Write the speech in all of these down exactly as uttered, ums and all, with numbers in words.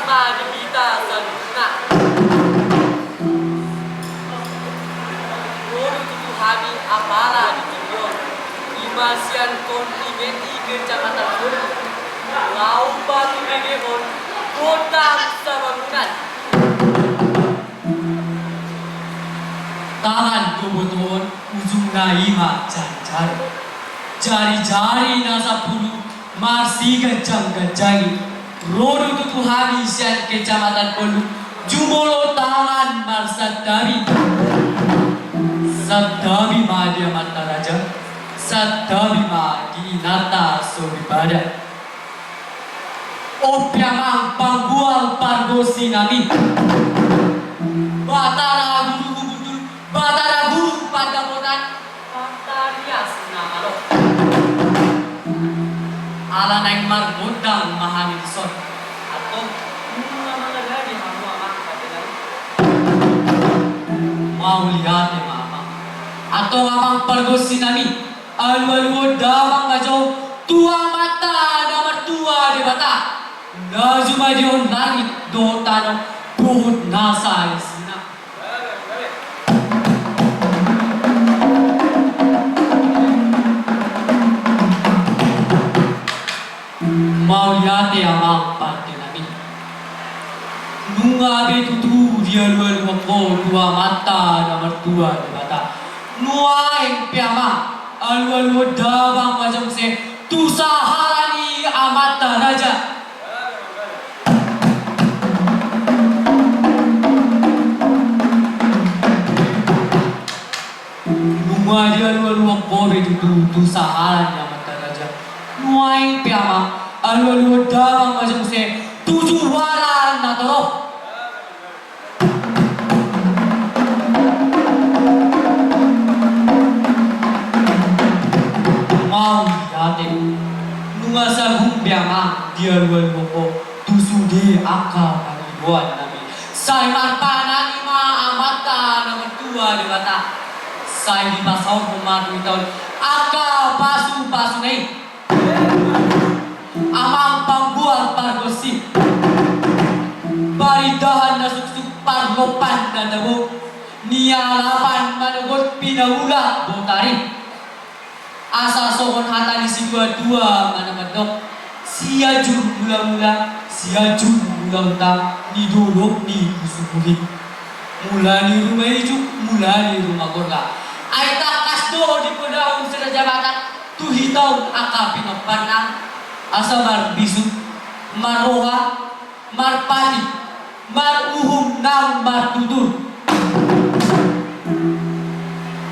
Di hita saluhutna. Ro do tutu hami apala di tingki on, i ma sian kontimen di Kecamatan Tolu, laho patulangehon gondang sabangunan. Tangan do botohon, ujungna i ma jarijari. Jarijari na sampulu marsiganjangganjangi. Ro do tutu hami sian Kecamatan Tolu, jumolo tangan marsantabi. Santabi ma di amanta raja, santabi ma di inanta soripada. On pe amang panggual pargonsi nami, Batara Guru Gubernur, Batara Guru Pandapotan, Batara Rias na malo. Ala naeng margondang ma hami dison. Antong, nunga mangalade hamu amang pande nami. Mauliate ma amang. Antong amang pargonsi nami, alualuhon damang ma jo tu Amanta na martua Debata, na jumadihon langit dohot tano dohot nasa isina. Mauliate amang pande nami. Nunga be tutu dialualuhon ho tu Amanta na martua Debata. Nuaeng pe amang, alualuhon damang ma jo muse tu sahala ni amanta raja. Nunga dialualuhon ho be tutu tu sahala ni amanta raja. Nuaeng pe amang, alualuhon damang ma jo muse tu juara na torop. Mauliate. Nunga sagung be amang dialualuhon ho tu sude angka pangidoan nami. Sai marpanangi ma Amanta na martua Debata. Sai dipasaorhon ma tu hita on angka pasupasuna i. Amang panggual pargonsi, parindahan na suksuk, parlompan na tabo, nialapan manogot pinaula botari. Asa songon hata ni situatua ma na mandok, Sianjur Mulamula, Sianjur Mulahuta, ni dolok ni Pusubuhit. Mula ni ruma ijuk, mula ni ruma gorga. Ai tangkas do dipodahon si Raja Batak tu hita on angka pinomparna, asa marbisuk, marroha, marpati, maruhum nang martutur.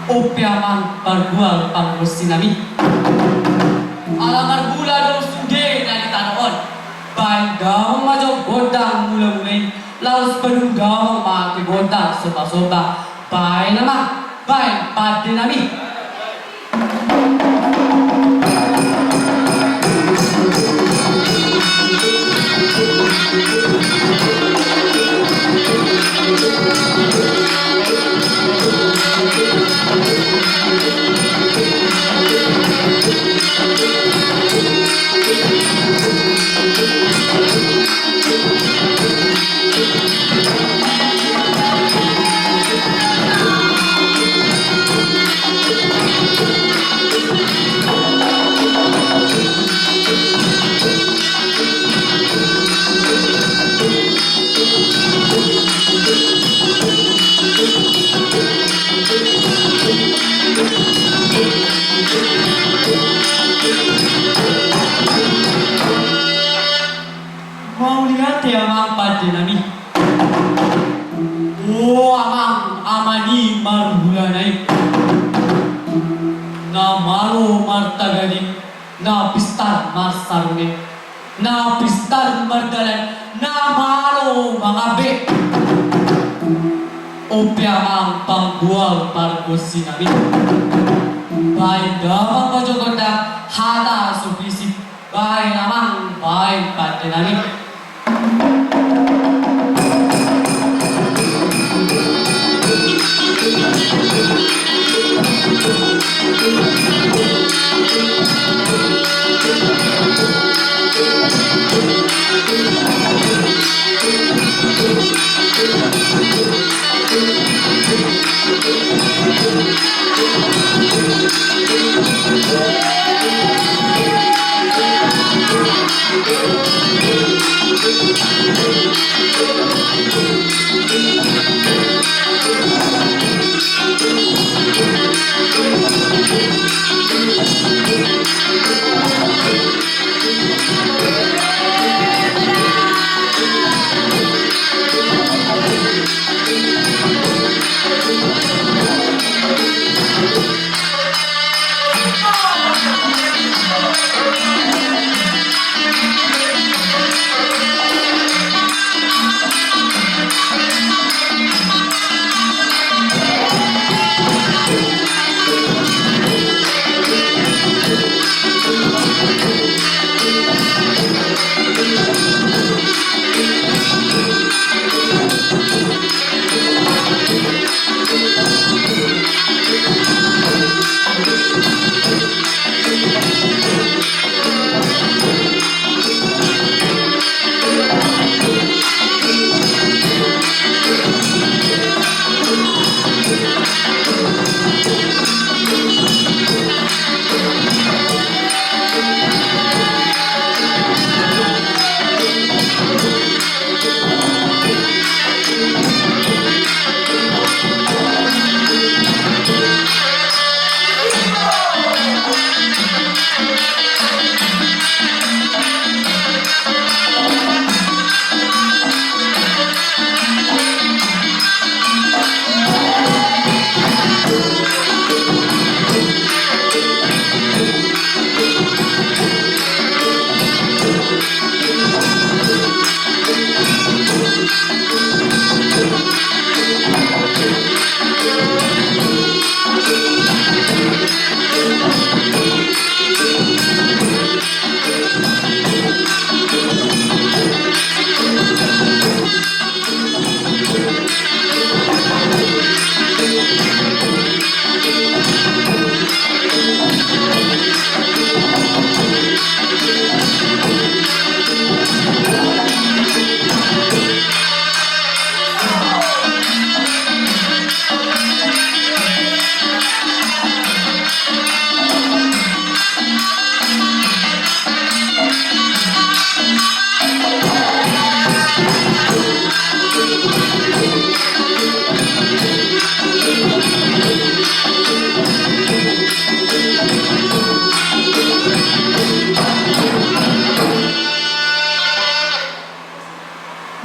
On pe amang panggual pargonsi nami. Ala marmula do sude na di tano on. Baen damang ma jo gondang mulamula i, laos padumu damang ma angka gondang sombasomba. Baen amang, baen pande nami. Mauliate amang pande nami. O amang, ama ni marhulana i, na malo martagading, na pistar marsarune, na pistar mardalan, na malo mangambe. On pe amang panggual pargonsi nami. Baen damang ma jo gondang hata so pisik. Baen amang, baen pande nami.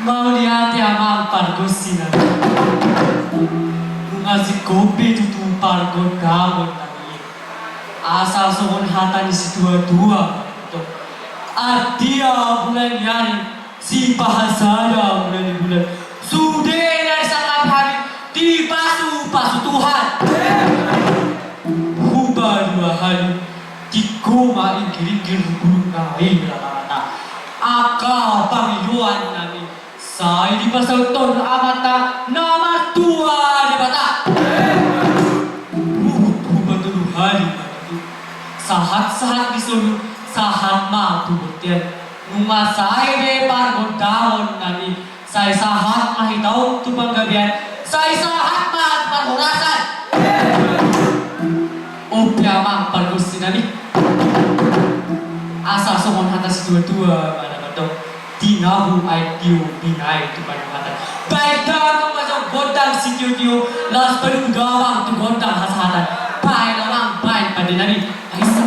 Mauliate amang pargonsi nami. Nunga singkop be tutu pargondangon nami. Asa songon hata ni situatua ma do. Artia mula ni ari, sipahasada mula ni bulan. Sude na disangkap hami dipasupasu Tuhan. Hupaluahali, tingko ma ingkiringkir bulung na i rarana. Angka pangidoan nami, sai dipasauthon Amanta na martua Debata. Huhut hupatoluhali ma tutu. Sahatsahat ni solu, sahat ma tu bontean. Nunga sae be pargondangon nami. Sai sahat ma hita on tu panggabean, sai sahat ma tu parhorasan. On pe amang pargonsi nami. Asa songon hata situatua ma na mandok, tinahu aek tio, binaen tu panumatan. Baen damang ma jolo gondang sitiotio, laos padomu damang tu gondang hasahatan. Baen amang, baen pande nami. Aisa.